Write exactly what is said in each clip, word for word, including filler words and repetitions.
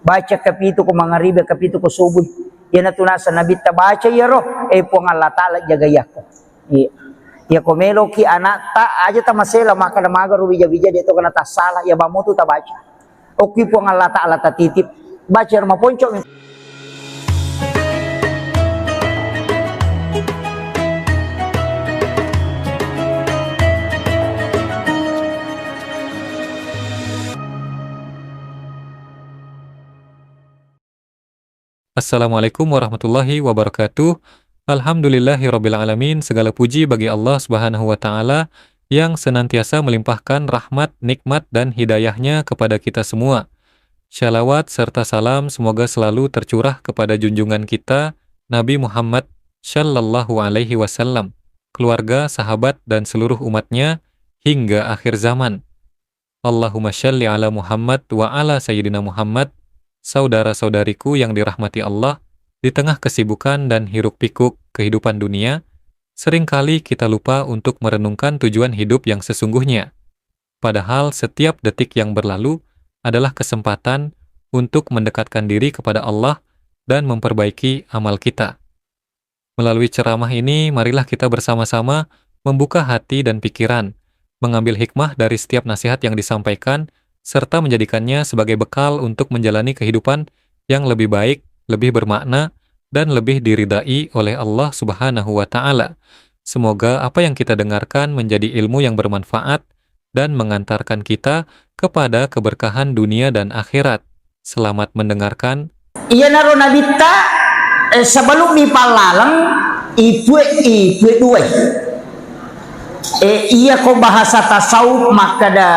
Baca kapitu ko mangaribi, kapitu ko subuh. Iyanatu naseng Nabitta, baca iyaro, eh, Puang Allah Ta'ala jagai aku. Iya. Iya, ko meloki anakta, aja tamasela makkeda maga ro bija-bija, de to kena tassala, iya bammu tu tabaca. Okki Puang Allah Ta'ala tatitip, baca ro maponco. Assalamualaikum warahmatullahi wabarakatuh. Alhamdulillahirabbil alamin. Segala puji bagi Allah Subhanahu wa Ta'ala yang senantiasa melimpahkan rahmat, nikmat, dan hidayahnya kepada kita semua. Shalawat serta salam semoga selalu tercurah kepada junjungan kita, Nabi Muhammad Shallallahu Alaihi Wasallam, keluarga, sahabat, dan seluruh umatnya hingga akhir zaman. Allahumma shalli ala Muhammad wa ala Sayyidina Muhammad. Saudara-saudariku yang dirahmati Allah, di tengah kesibukan dan hiruk-pikuk kehidupan dunia, seringkali kita lupa untuk merenungkan tujuan hidup yang sesungguhnya. Padahal setiap detik yang berlalu adalah kesempatan untuk mendekatkan diri kepada Allah dan memperbaiki amal kita. Melalui ceramah ini, marilah kita bersama-sama membuka hati dan pikiran, mengambil hikmah dari setiap nasihat yang disampaikan, serta menjadikannya sebagai bekal untuk menjalani kehidupan yang lebih baik, lebih bermakna, dan lebih diridai oleh Allah Subhanahu wa Ta'ala. Semoga apa yang kita dengarkan menjadi ilmu yang bermanfaat dan mengantarkan kita kepada keberkahan dunia dan akhirat. Selamat mendengarkan. Iyanaro Nabitta, eh, sebelum mi pallaleng, ipue, ipue duai. Eh, iya ko bahasa tasawuf makkeda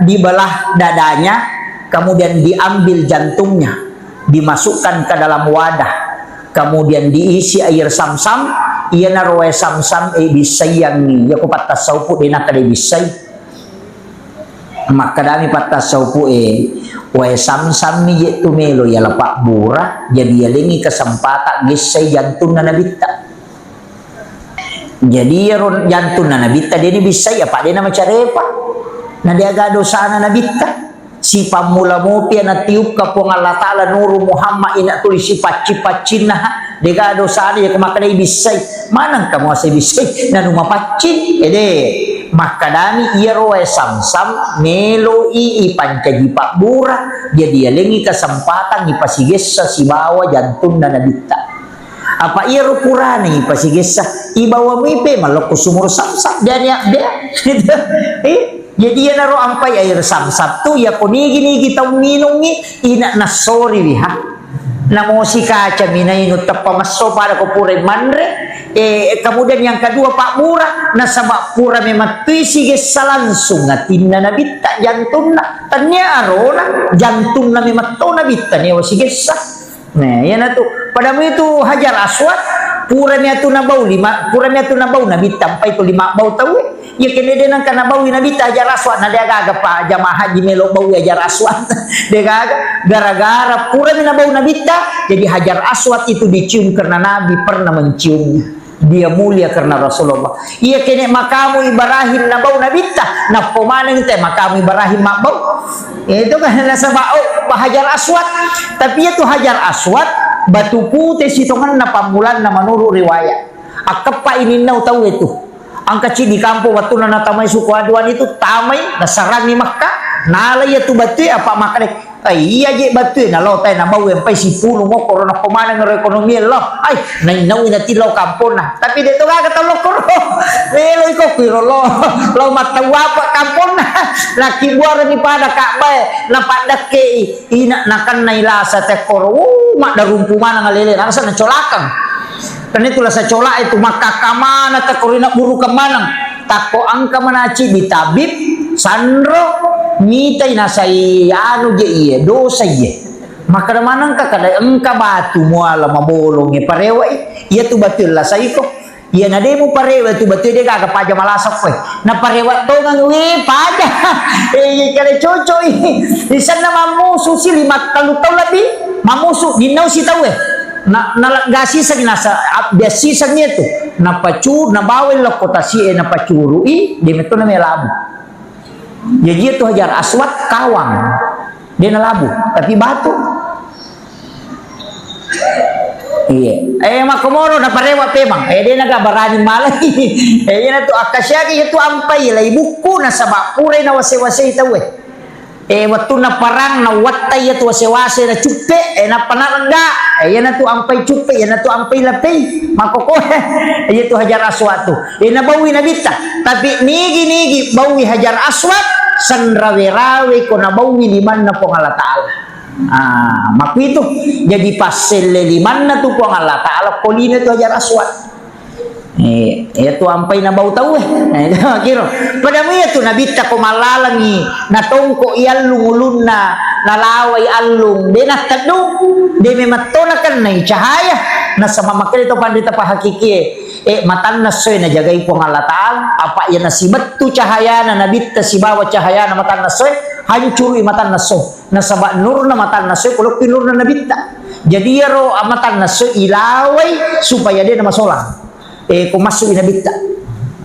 dibelah dadanya, kemudian diambil jantungnya, dimasukkan ke dalam wadah, kemudian diisi air samsam, iyanaro wae samsam, eh, bissaiangngi. Iya ko pattasawufu de nakkeda bissai. Makkedami pattasawufu'e, wae samsammi je tu melo yala pabbura, jadi yalengngi kesempatan gessai jantunna Nabitta. Jadi iyaro jantunna Nabitta deni bissai, apa dena macarepa. Na deaga dosana Nabitta. Sipammula mopi natiupka Puang Allah Ta'ala Nuru Muhammad ina tuli sipaccing-paccinna. Degaga dosana, iya ko makkedai bissai. Maneng kamu ase bissai? Nanu mapaccing. Ede. Makkedami, iyaro wae samsam meloi ipancaji pabbura, jadi yalengngi kesempatan ipasigessa sibawa jantunna Nabitta. Apa iyaro purana ipasigessa, ibawa mipe mallokko sumur samsam, dia niat dia. Eh, jadi iyanaro ampai air samsam tu, iya ko nigi-nigi tau minungngi, ina nassoriwi ha. Namo sikaca minainu teppa messo pada ko pura manre. Eh, kemudian yang kedua, pabbura, nasaba pura memettui sigessa langsung atinna Nabitta, jantunna. Tania arona, jantunna memetto Nabitta newa sigessa. Nah, iyanatu. Padamu itu Hajar Aswad, pura miatu nabau lima, pura miatu nabau Nabitta, ampai tu lima bau tau. Iya kene de nengka nabaui Nabitta Hajar Aswad, na degaga pa jamaah haji melo baui Hajar Aswad. Degaga, gara-gara purami nabau Nabitta, jadi Hajar Aswad itu dicium karena Nabi pernah menciumnya. Dia mulia karena Rasulullah. Iya kene makamu Ibrahim nabau Nabitta, nappo maneng te makamu Ibrahim mabbau. Itu kan nasaba, oh, Hajar Aswad. Tapi itu Hajar Aswad, batu putih sitongenna pammulanna menurut riwayat. Akkeppa ininnau tau itu. Engka ci di kampung, wettunna natamai suku Aduan itu, tamai, nasarangi Mekka, nala iya tu batue, apa makkeda, "Eh, iya je batue, nalo tai nabau empai sipulung okkoro, nappo maneng ro ekonomi lo." Ai, nainnaui natillau kamponna. Tapi de to gaga tau lokkoro. Melo iko kuiro lo, lo mattau apa kamponna. Nakibuarani pada Ka'bae, napaddekkei, ina nakennai lasa tekkoro. Uh, maddarumpu maneng alele, nasa nacolakeng. Karena itu lasa cola itu makkakkamana takko rina burukeng maneng. Takko engka manaci di tabib, sanro, mitai nasai anu je iye, dosa iye. Makkeda manengka kada engka batu muala mabolong e parewai, iya tu batu lasaiko. Iya na demu parewa tu batu de gaga paja malasa koe. Na parewa tongang we paja. Eh, iya kada cocok i. Di sana mamusu si lima talu tau lebih. Mamusu di nau si tau e. Na, naleggasi seng nasa, abbiasi seng itu. Napacu, nabawa lokko tasi e, napacurui, de metto na melabu. Jaji itu Hajar Aswad kawang. De nalabu, tapi batu. Iya. Eh, makkomoro naparewa pemang. Eh, de naga barani malai. Eh, iyana tu akkasiaki iyatu ampai lai bukku nasaba purai nawase-wasei tauwe. Eh, wettunna parang, nawattai iyatu wase-wase na cuppe, eh, nappa naregga. Eh, iyana tu ampai cuppe, iyana tu ampai lapei. Makkoko, iyatu Hajar Aswad tu. Eh, nabaui Nabitta. Tapi nigi-nigi baui Hajar Aswad, sanrawe-rawe ko nabaui limanna Puang Allah Ta'ala. Ah, makkuitu. Jadi passelle limanna tu Puang Allah Ta'ala, ko lino tu Hajar Aswad. Eh, iyatu ampai nabau tauwe. Eh, kiro. Pada mu iyatu Nabitta ko mallalengi, natongko i allung ulunna, nalawai allung, de natteddung, de memang to nakennai cahaya. Nasaba makkeda to panrita pahakikie, eh, matanna essoe najagai Puang Allah Ta'ala, apa iya nasibettu cahayana Nabitta sibawa cahayana matanna essoe, hancurui matanna esso. Nasaba nurna matanna essoe poloppi nurna Nabitta. Jadi iyaro matanna esso ilawai supaya de namasolang. Eh, ko massu'i Nabitta,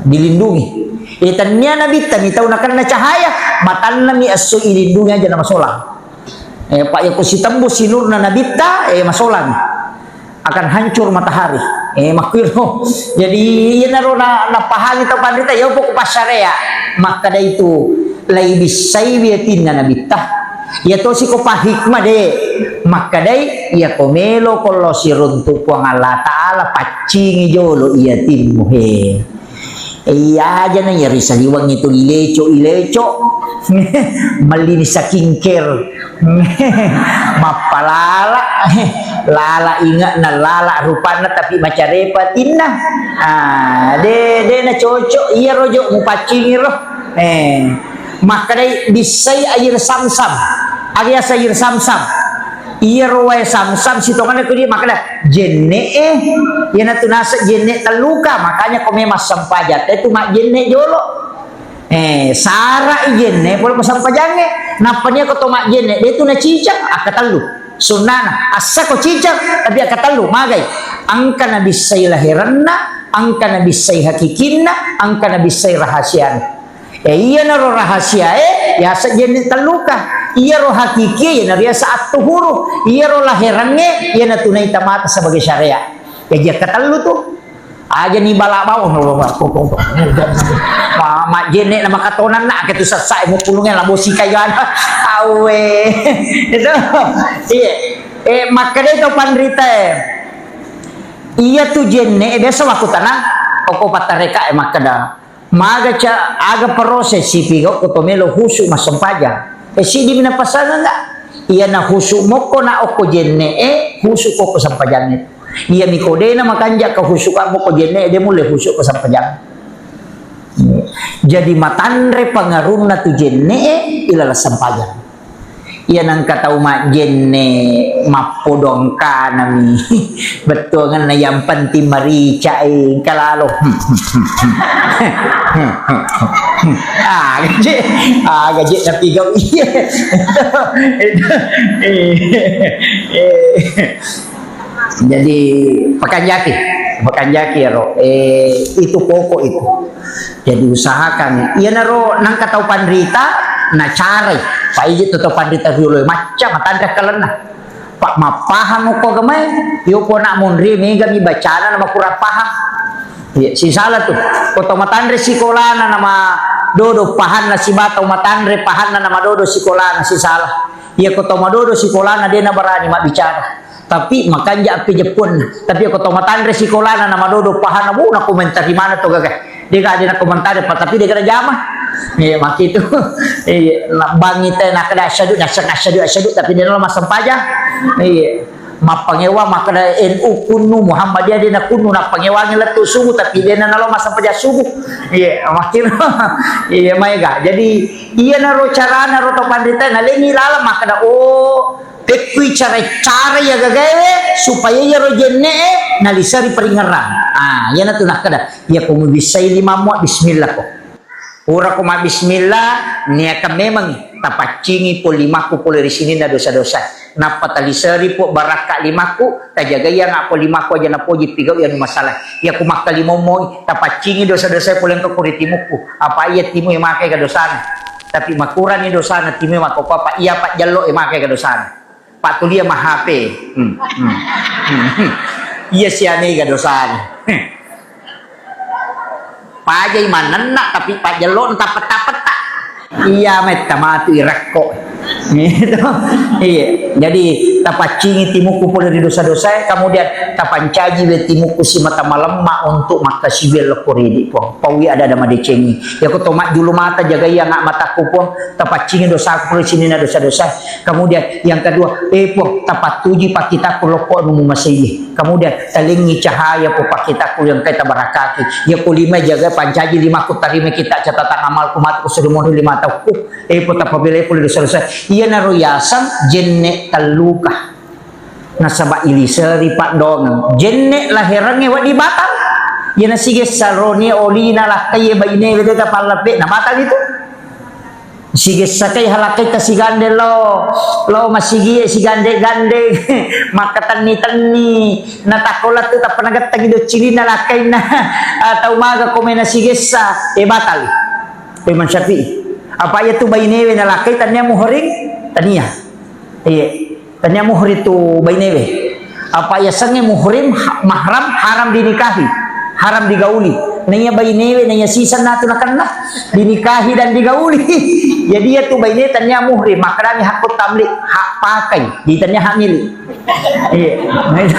dilindungi. Eh, tennia Nabitta mi tau nakenna cahaya, matanna mi esso ilindungi aja namasolang. Eh, pa iya ko sitembus si nurna Nabitta, eh, masolang. Akan hancur matahari. Eh, makkuiro. Jadi, iyanaro na, napahami tau panrita, iya upo ku passarea. Makkeda itu, laibissaiwi atinna Nabitta. Iya tosi ko pahikmah de. Makkedai, iya ko melo ko lo siruntu Puang Allah Ta'ala, paccingi jolo iya timmu, he. Iya aja na iya ri saliweng itu ileco, ileco. Mellini skincare. Mappalala. Lala inge'na, lala rupanna, tapi macarepa tinna. Ah, de, de na cocok. Iya rojo mupaccingi ro. Eh, makkedai bissai air samsam. Aga yaseng air samsam? Iyaro wae samsam sitongenna ko dia makkeda, "Jenne'e, iyanatu naseng jenne' telluka, makanya ko memang sempajang te tu majjenne' jolo." Eh, sara'i jenne' pole ko sempajangnge. Nappa nia ko to majjenne', de tu nacicang, akkatellu. Sunnana, assa ko cicang, tapi akkatellu, magai. Engka nabissai laherenna, engka nabissai hakikinna, engka nabissai rahasiana. Eh, iyanaro rahasiae, yaseng jenne' telluka. Iyaro hakikie, iyanaro yaseng attuhuru. Iyaro laherangnge, iyanatu naita mata sebagai syariat. Jaji akkatellu tu. Aja ni bala bawang. Ma-, majjenne' na makatonanna, ake tu sassae mupulungnge labo sikayana. Awe. Itu. Iya. Eh, makkeda to panritae. Iyatu jenne', biasa wakkutana, oko pattarekae makkeda. Maga ca-, aga proses sipigau ko to melo husu massempajang. E, siddimi napasangeng ga? Iyana husu mokko na okko jenne'e, husu ko okko sempajangnge. Iyami ko dena makanja ka husu ka mokko jenne'e, de mulle husu ko sempajang. Jadi matanre pangarunna tu jenne'e, ilala sempajang. Iya nengka tau majjenne' mappodo engkanami. Bettuangenna yang penting marica, eh, engka lalo. Aga je, aga je napigau iya. Itu, eh, eh. Jadi, pakanjaki, pakanjaki ero, eh, itu pokok itu. Jadi, usahakan, iyanaro nengka tau panrita, nacarai. Paiji tu tau panrita riolo, macca matanre kalenna. Pa mappahang ko agamae, yo ko nak monri mega mi bacana nama kurang paham. Iya, sisala tu. Ko tau matanre sikolana nama dodo pahanna siba tau matanre pahanna nama dodo sikolana sisala. Iya, ko tau madodo sikolana de nabarani mabbicara. Tapi makanja appejeppunna. Tapi ko to matanre sikolana na madodo pahanna, bu, na komentari mana to gaga. Dega de na komentari pa, tapi dega na jama. Iya, makkitu. Iya, na bangi te na kada asyadu, na asyadu, asyadu, tapi de na lo massempajang. Iya. Mappangewa makkeda N U kunnu, Muhammadiyah de na kunnu, na pangewangi lettu subuh, tapi de na lo massempajang subuh. Iya, makkitu. Iya, maega. Jadi, iyanaro carana ro to panrita, na lengi laleng makkeda, oh, Pekkui cara-cara iya gagaewe supaya iyaro jenne'e naliseri paringerrang. Ah, iyanatu nakkeda, iya ko mubissai limammu, bismillah ko. Pura ko mabbismillah, niaka memang tapaccingi po limakku pole ri sininna dosa-dosa. Nappa taliseri po barakka limakku, tajagai anga po limakku aja napoji pigau iyanu masalah. Iya ko makkalimommo, tapaccingi dosa-dosa pole engka ko ri timukku. Apa iya timu e makai ka dosana. Tapi makurani dosana timu e makkoko apa iya pajjallo e makai ka dosana. Pak Tulia mah H P. Hmm, hmm, hmm, hmm. Iya sianega dosana. Pajai manenna, tapi pajjello entah petta-petta. Iya, metta matu irakko. Gitu. Iya. Jadi, tapaccingi timuku pole ri dosa-dosa, kemudian tapancaji we timuku simata malemma untuk makkasiwiang lokko ridi, Puang. Paui ada-ada madecengi. Yako to majjulu mata jagai anga mataku, Puang. Tapaccingi dosaku pole sininna dosa-dosa. Kemudian yang kedua, eh, Puang, tapattuji pakkitakku lokko anu mumasei. Kemudian talengngi cahaya po pakkitakku yang kai tabarakaki. Iya ko lima jaga pancaji limaku tarima kita catatan amalku matu ko sudah monri lima tahunku. Eh, po tapabelai pole dosa-dosa. Iyanaro yaseng jenne telluka. Nasaba iliseri paddongeng. Jenne laherangnge wedding batal. Iyana sigessa roni olina lakkai baine wedega pallape na batal itu. Sigessakai halakkaita sigandeng lao, lao masigie sigandeng-gandeng, makkatenni-tenni, natakko lettu tappa nagettengi doccilinna lakkainna, ah, tau maga komena sigessa, eh, batal. Ko Imam Syafi'i. Apa iya tu bainewe nalakkai tania muhrim? Tania. Iya. Tania muhrim tu bainewe. Apa yasengnge muhrim, ha-, mahram, haram dinikahi, haram digauli. Naiya bainewe, naiya sisenna tu nakenna dinikahi dan digauli. Jadi iya tu baine tania muhrim, makkedami hakku tamlik, hak pakai, di tania hak milik. Iya. Nah, itu,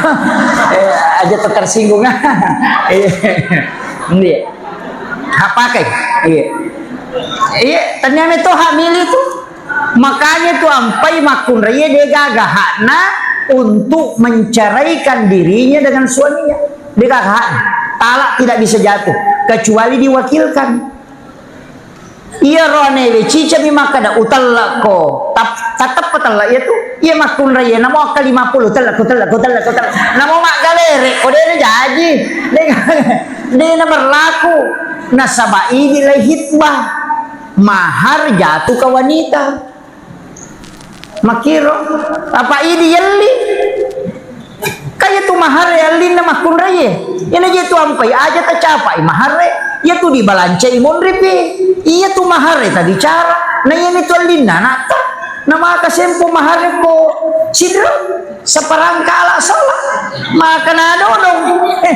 eh, aja tersinggung. Iya. Iya. Hak pakai. Iya. Iya, tania meto hak milik tu. Makanya tu ampai makkunraie degaga hakna untuk menceraikan dirinya dengan suaminya. Degaga hakna. Talak tidak bisa jatuh kecuali diwakilkan. Iya roane we cicami makkada utellakko. Tap-, tetep petellak iya tu. Iya makkunraie namo akka lima puluh tellakko, tellakko, tellakko, tellakko. Namo maggalere ko dena jaji. Dena, dena berlaku. Nasaba idi lai hitbah. Mahar jatuh ke wanita. Makkiro, apa idi yelli? Kaya tu maharre allinna makkunraie. Ina je tu ampai aja tacapai maharre, iya tu dibalancai monripi. Iya tu maharre tabicara. Na iya mi tu allinna anatta. Na maka sempo maharre ko sidro, saparangka ala sola. Maka na dodong. Eh,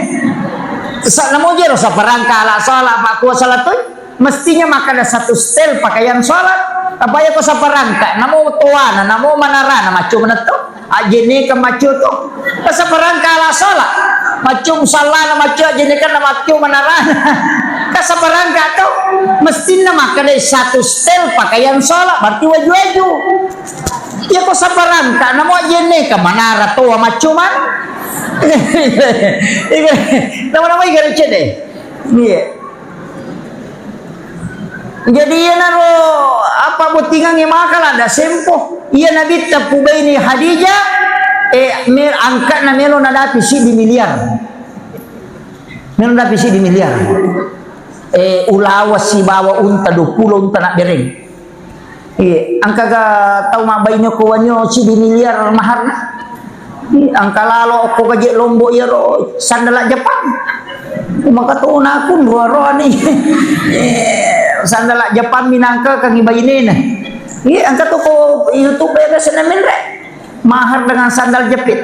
sa-, namo jero saparangka ala sola, pakkuasa latoi. Mestinya makkada satu setel pakaian sholat. Apa iya ko saparangka, namo toana, namo manarana, maccu manetto. Ajenneka maccu to. Ka saparangka ala sholat. Maccu musallana, maccu ajenneka na maccu manarana. Ka saparangka to. Mestinna makkada satu setel pakaian sholat, berarti waju-waju. Iya ko saparangka, namo ajenneka manara toa maccu man. Nama-nama iga cede. Iya. Jadi iyanaro apa bottingangnge maka ladda sempo. Iya Nabitta pubaini Hadijah, eh, me-, angka'na melo nadapi siddi miliar. Melo nadapi siddi miliar. Eh, ulawa sibawa unta dua puluh unta nabbereng. Iya, engkaga tau mabbaine ko wanyo siddi miliar maharna? Iya, engka lalo okko gaje Lombok iyaro sandala Jepang. Maka to nakun roa-roa ni. Eh, sandala Jepang minangka kangi bainena. Iya, engka to ko YouTube ya biasa menre. Mahar dengan sandal jepit.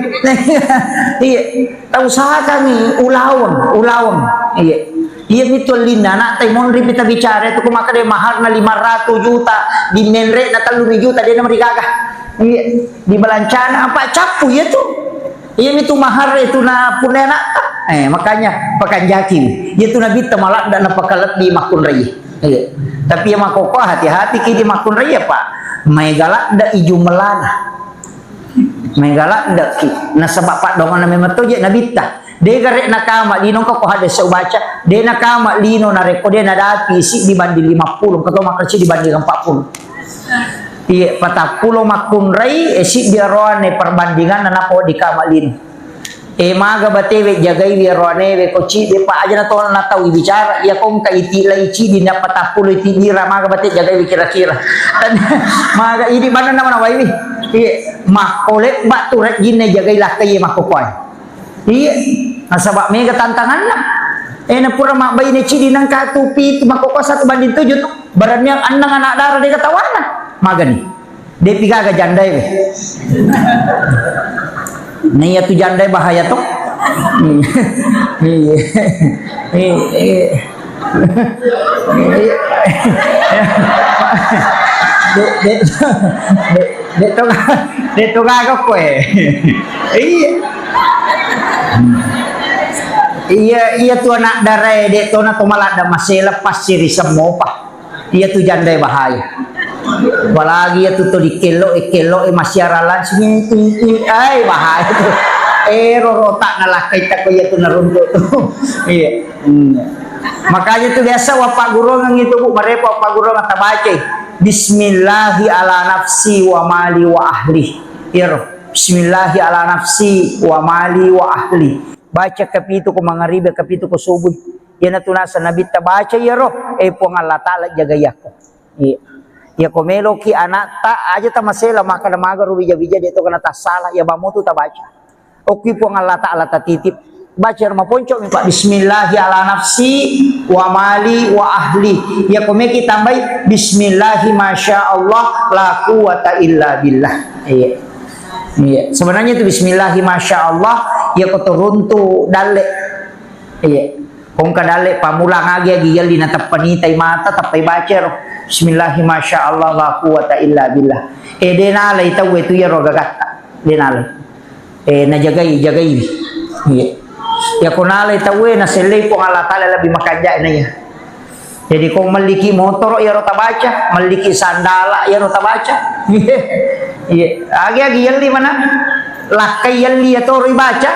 Iya. Tausahakangngi ulaweng, ulaweng. Iya. Iya mitu ellinna, ana'ta monripi tabicara itu, ko makkeda maharna lima ratus juta, di menre'na tellumi juta, de' namarigaga. Iya, di balancana apa cappu iya tu. Iya mitu mahar itu na punna ana'ta. Eh, makanya pakanjaki. Iya tu Nabitta maladda napakalebbi makkunrai. Iya. Tapi iya makkokkoe hati-hati ki di makkunrai, Pak. Maega ladde i jumellana. Maega laddeki, nasaba paddoangenna memang to je Nabitta. De' gare' nakama lino, engka ko hadis ubaca, de' nakama lino narekko de' nadapi siddi banding lima puluh, engka to makkeda siddi banding empat puluh. Iya, patappulo makkunrai, eh, siddi aroane perbandinganna nappa wedding kama lino. Eh, maga batewe jagaiwi aroanewe ko ciddi, pa aja na to na tau bicara, iya ko engka iti lai ciddi na patappulo iti dira, maga bate jagaiwi kira-kira. Maga idi manenna manawaiwi. Iya. Makko lebba tu rajinna jagai lakkai makkokkoe. Iya, nasaba mega tantanganna. Eh, na pura mabbaine cidi nangka tu pitu makkokkoe satu banding tujuh tu. Baraniang annang anak dara de' katawana. Magani. De'pi gaga jandae we. Na iya tu jandae bahaya to. Iya. Iya. Iya. Dek, dek, dek, dek to, dek to gaga koe. Iya. Iya, iya tu anak darae, dek to na to maladda masela pasti ri semmopa. Iya tu jandae bahaya. Apalagi iya tu tuli kello, eh, kello, eh, masiara langsung, i, i, i, ai, bahaya tu. Eh, rorota nalakkai tako iya tu naruntuk tu. Iya. Hmm. Makanya tu biasa wappaggurungeng itu, Bu, marepa wappaggurungeng tabacai. Bismillahi ala nafsi wa mali wa ahli. Iyaro. Bismillahi ala nafsi wa mali wa ahli. Baca kapitu ko mangaribi, kapitu ko subuh. Iyanatu naseng Nabitta, baca iyaro, eh, Puang Allah Ta'ala, jagai aku. Iya. Iya, ko meloki anatta, aja tamasela makkeda maga ro bija-bija, de to kena tassala, iya, mamutu tabaca. Okki Puang Allah Ta'ala tatitip. Baca ro maponco mi, Pak. Bismillahi ala nafsi wa mali wa ahli. Iya, ko meki tambai, Bismillahi masya Allah la quwwata illa billah. Iya. Iya. Sebenarnya itu Bismillahi masya Allah, iya, ko turuntu dalle. Iya. Kongka dalle pammulang agi-agi yelli nateppa nitai mata, tappai baca ro. Bismillahi masya Allah la quwwata illa billah. Eh, de nalai tauwe tu iyaro gagatta. De nalai. Eh, najagai, jagai. Iya. Ya ko nalai tauwe nasellei Puang Allah Ta'ala lebih makanja na iya. Jadi ko melliki motoro iyaro tabaca, melliki sandala iyaro tabaca. Iya, agi-agi yelli mana? Lakkai yelli ya toro ibaca.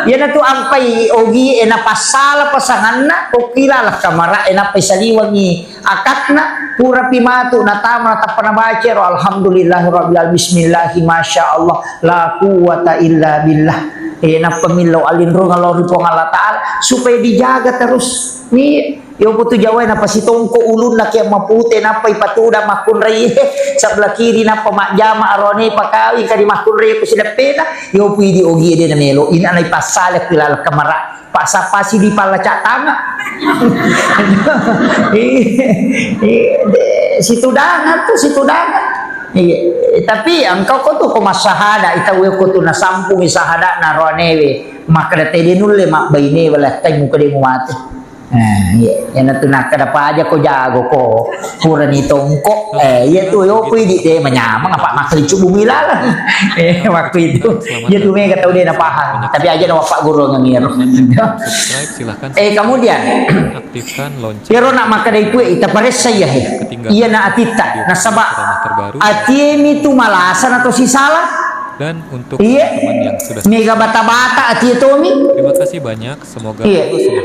Iyanatu ampai ogi e napassala pasanganna, okki laleng kamara e nappai saliwengi akatna, purapi matu natama natappa nabaca ro, alhamdulillahirabbil alamin, bismillahi masya Allah, la quwwata illa billah. E nappa millau alinrungang lao ri Puang Allah Ta'ala supaya dijaga terus. Ni Yopo tu Jawae napasitongko ulunna ke mapute, nappa ipatudang makkunrai sebelah kiri, nappa majjama arone pakawi kadi makkunrai ko sideppena. Yopo idi ogi de namelo, ina nai passale ku laleng kamara. Pak sapasi di pala cak tama. Iya, iya, de, situdangan tu, situdangan. Iya, tapi engkau ko tu ko massahada, ita we ko tu nasampungi sahada na ronewe, makkeda tede nulle mabbaine wala tai muka de muate. Eh, iya, iyanatu nakkeda paja ko jago ko purani tongko. Eh, iya tu, yo, ku idi de manyameng apa makkeda cubungi laleng. Eh, waktu itu. Iya tu mega tau de napahang. Tapi aja na wappaggurungeng iyaro. Eh, kemudian, iyaro na makkeda ipue ita paressa iya he. Iya na atitta. Nasaba atiemi tu malasa na to sisala. Iya. Mega bata-bata atie tomi. Iya.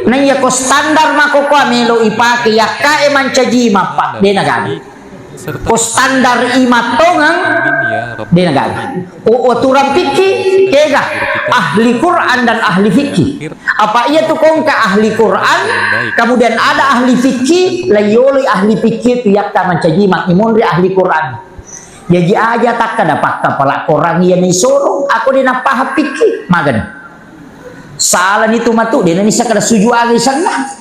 Naiya ko standar mako ko melo ipake yakkae mancaji mappa, de nagaga. Ko standar i mattongeng, de nagaga. O, oturang fikih, kega ahli Quran dan ahli fikih. Apa iya tu kongka ahli Quran, kemudian ada ahli fikih, layoloi ahli fikih tu yakka mancaji mak imonri ahli Quran. Jaji aja takkada pakkapala Quran iya nisoro, ako de napahang fikih, magani. Salani tu matu, de nani sakada suju aga isanna.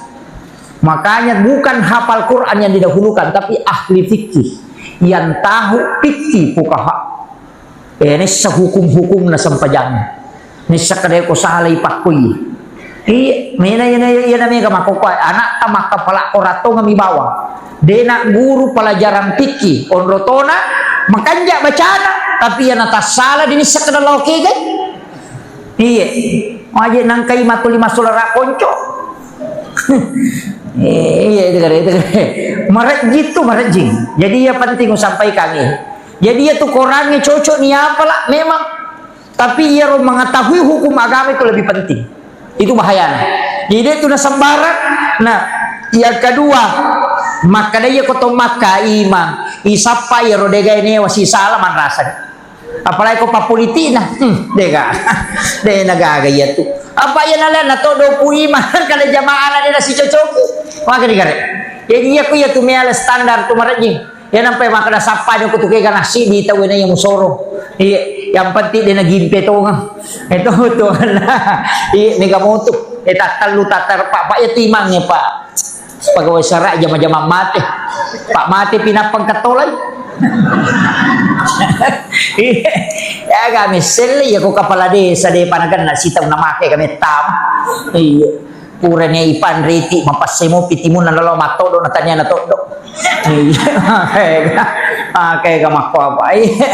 Makanya bukan hafal Quran yang didahulukan, tapi ahli fikih yang tahu fikih fukaha. Eh, nessa hukum-hukum na sempajang. Nessa kada ko salai pakkoi. Iya, mena iya, iya, iya, mega makokko, anak ta makkapala Quran tongeng mi bawang. De na guru pelajaran fikih, onrotona, makanja bacana, tapi iya natassala, de nissa kada lao kegai. Iya. Waje nangkai matuli masolara konco. Iya, itu kare, itu kare. Marejjing tu, marejjing. Jadi, iya penting usampaikan, iya. Jadi, iya tu korangnge cocok ni apa lah, memang. Tapi, iya ro mengetahui hukum agama itu lebih penting. Itu bahayanya. Jadi, itu na sembarang. Nah, yang kedua, maka dia koto maka imang. Isappa iya ro degai newa si salah manrasa. Apalagi ko pappolitikna, hmm, de gaga. De nagaga iya tu. Apa iya nala na to dopu imang kada jamaah na de nasicocoki. Maka digare. Jadi iya ku iya tu meala standar tu marejjing. Iya nampai makkeda sappa de ko tu kega nasi di tau na iya musoro. Iya, yang penting de nagimpe tongeng. Itu tongeng. Iya, mega motu. Eh, tattellu, tatterpa, Pak, iya tu imang ya, Pak. Pegawai sara jama-jama mate. Pak mate pinapang ketolai. Iya, ya kami sele ya ko kepala desa de panagan na sita na make kami tam. Iya. Purane ipanriti mapassemo pitimu na lalo matodo na tania na todo. Iya. Oke, oke, kamakko apa? Iya.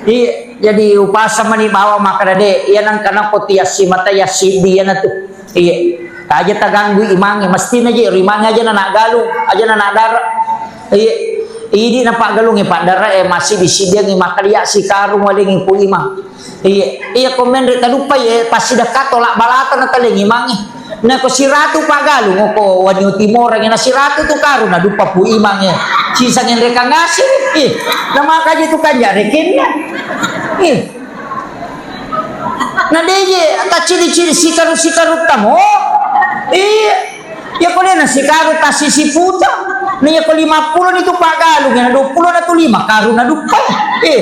Iya. Jadi upasa mani bawa makkada de, iya nang kana poti yassi mata yassi dia na tu. Iya. Aja taganggui imangnge, mestina je ro imangnge aja na naggalung, aja na nadara. Iya. Idi na paggalungnge paddara e masih disidiangi makkalia sikarung walengi ku imang. Iya, iya ko menre taduppai e pasti dakka tolak balata na talengi imangnge. Na ko siratu paggalung ko wani timorang na siratu tu karung na duppa pu imangnge. Sisa ngenre kangasi. Ih, na makaji tu kanja rekenna. Ih. Na deje taccili-cili sikaru-sikaru tamo. Iya. Ya ko de na sikaru tassi siputa. Na ya ko lima pulo ni tu paggalung, na dua pulo na tu lima karu na duppa. Eh,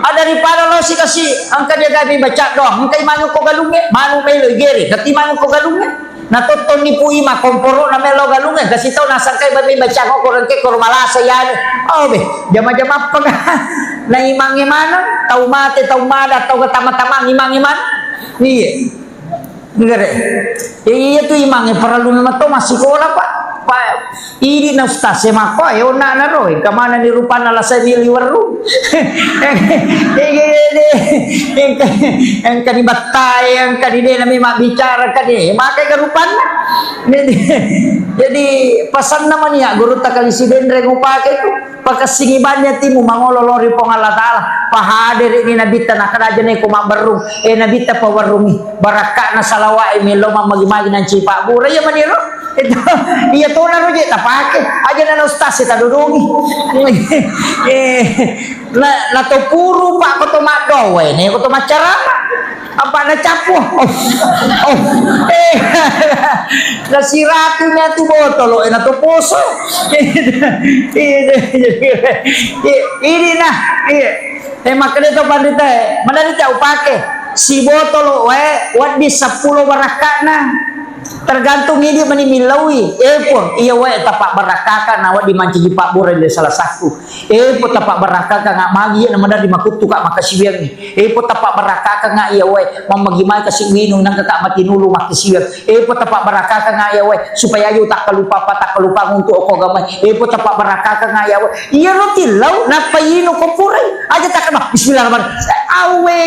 ada daripada lo sikasi angka dia gabi baca doang. Engka imanu ko galungnge, manu melo igere, kati imanu ko galungnge. Na tottong ni pui ma komporo na melo galungnge, kasi tau na sangkai babi baca ko korang ke koro malasa ya. Oh be, jama-jama apa ka? Na imangnge mana? Tau mate, tau mada, tau ketama-tama imangnge mana? Iya. Nggere. Ya, iya tu imangnge parellu memang to massikola, Pak. Pak, idi na ustaz e makko, e onna na ro, engka mana ni rupanna la saya milih weru. Engka, engka ni battai, engka ni de na memang bicara, engka ni makai ga rupanna. Jadi, jadi pasanna mani ya guru takali sidenre ngupake tu. Pakessingi banni atimu mangolo lao ri Puang Allah Taala. Pahaderini Nabitta, nakkeda aja neko mabberrung. Eh, Nabitta pawerrungi. Barakka'na salawa'e melo mammagi-magi nanci pabbura. Iya maniro. Itu, iya tona ro je tapake. Aja nana ustaz e tadodongi. Eh, na, na to puru pak ko to maddowe, ne ko to maccarama. Apa na cappu? Oh, oh, eh, na siratu na tu botolo, eh, na to poso. Ini nah, iya. Eh, makkeda to pandita, eh, mana ni tau pake? Si botolo wae, waddi seppulo barakka'na. Tergantung idi mani millaui. Eh, pun, iya wae tapa barakkaka na waddi mancaji pabbura di salah satu. Eh, po tapa barakkaka nga magi na maderri makuttu ka makasiwiangi. Eh, po tapa barakkaka nga iya wae, mammagi mai kasi winung nangka ka matinulu makkasiwiang. Eh, po tapa barakkaka nga iya wae, supaya aja takkalupa apa takkalupa untuk oko gamai. Eh, po tapa barakkaka nga iya wae. Iya ro tillau, nappa inu ko purai. Aja takkama, bismillahirrahmanirrahim. Awe.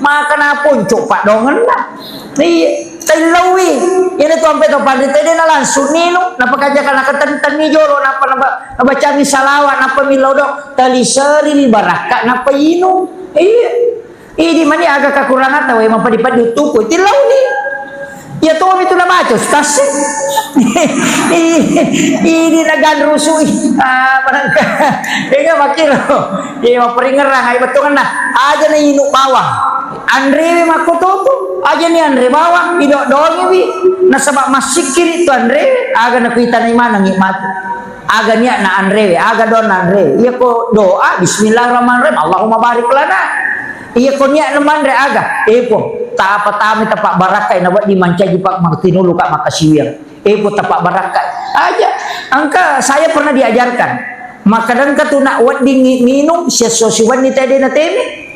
Maka na ponco pak dongenna. Iya. Taillaui, iyana tu ampe to panrita de na langsung ninu, nappa kajaka nakatentenni jolo, nappa naba-, nabacani salawa, nappa millau do, taliseri ni barakka, nappa inung. Iya. Idi mani aga kakurangata wae mappadi-padi uttuku, tillauni. Iya tomi tu nabaca ustaz. Idi naganrusui. Ah, barangka. Ega makkiro. Iya mapparingerang ai bettuanna. Aja na inu bawang. Anrewe makkototo, aja ni anre bawang, idodongiwi, nasaba massikkiri tu anrewe, aga nakuitanai manengngi matu. Aga niatna anrewe, aga doanna anrewe. Iya ko doa, bismillahirrahmanirrahim, Allahumma barik lana. Iya ko niatna manre aga, epo, tapa tami tapa barakkai na wedding mancaji pak matinulu ka makasiwiang. Eh, ko tapa barakka. Aja. Engka saya pernah diajarkan. Makkadangka tu nak weddingngi minung, siesso siwenni tede na teme.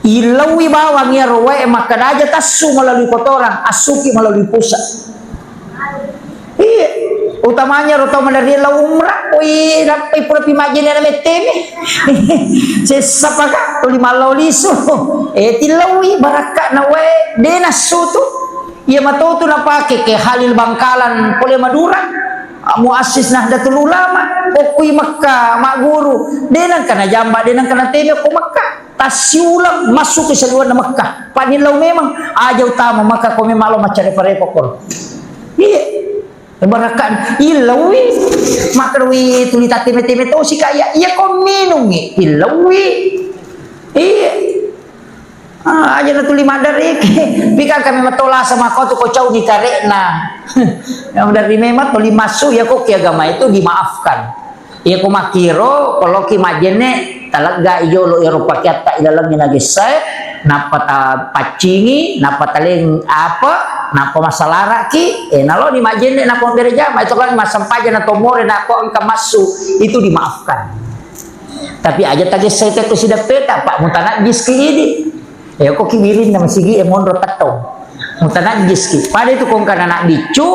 Illaui bawang iyaro wae makkada aja tassu melalui kotoran, assuki melalui pusat. Iya. Utamanya ro tau maderri lao umrah, oi, nappai pura pi majjene na metteme. Sessa paka, tuli mallau lisu. Eh, tillaui barakka na wae, de nassu tu. Iya matotu napake ke Khalil Bangkalan pole Madura, muassis Nahdlatul Ulama, okkui Mekka magguru, de nengka najamba, de nengka nateme ko Mekka, tassiulang masuk ke seluruh Mekka, panillau memang aja utama Mekka ko memang lo maccare parepo koro. Iya, barakkan illaui, makarui tuli tateme-teme tosi kaya, iya ko minungi, illaui. Iya. Ah, aja na tuli maddariki. Pika kami matolasa makotu ko cauni karekna. Yang dari memang tuli masuk ya kok agama itu dimaafkan. Ya ko makiro, kalau ki majene talegga ijolo ero pakiatta ilaleng na gessae, napa ta paccingi, napa taleng apa, Nappa masalaraki, eh, naloni majjenne nappa mabbere jama, itu kan massempajang na tomore, nakko engka massu, itu dimaafkan. Tapi aja tagessai tekko sideppeta, Pak, mutanajjiski idi. Eh, ko ki wirinna masigi e monro tettong. Mutanajjiski. Pada itu kongkana anak biccu,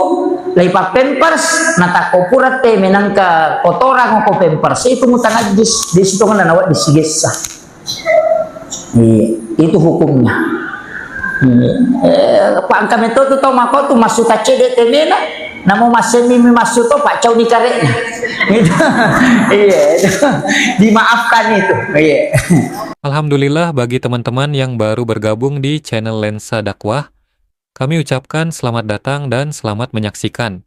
laipa pampers, natakko pura te menangka kotoran ko pampers, itu mutanajjis. Di situ kan nawa disigessa. Iya, itu hukumnya. Iya. Eh, pangka metto tu tau mako tu massu taccede temena, namo massemi mi massu to, paccau ni karekna. Itu. Iya, itu. Dimaafkan itu. Iya. Alhamdulillah, bagi teman-teman yang baru bergabung di channel Lensa Dakwah, kami ucapkan selamat datang dan selamat menyaksikan.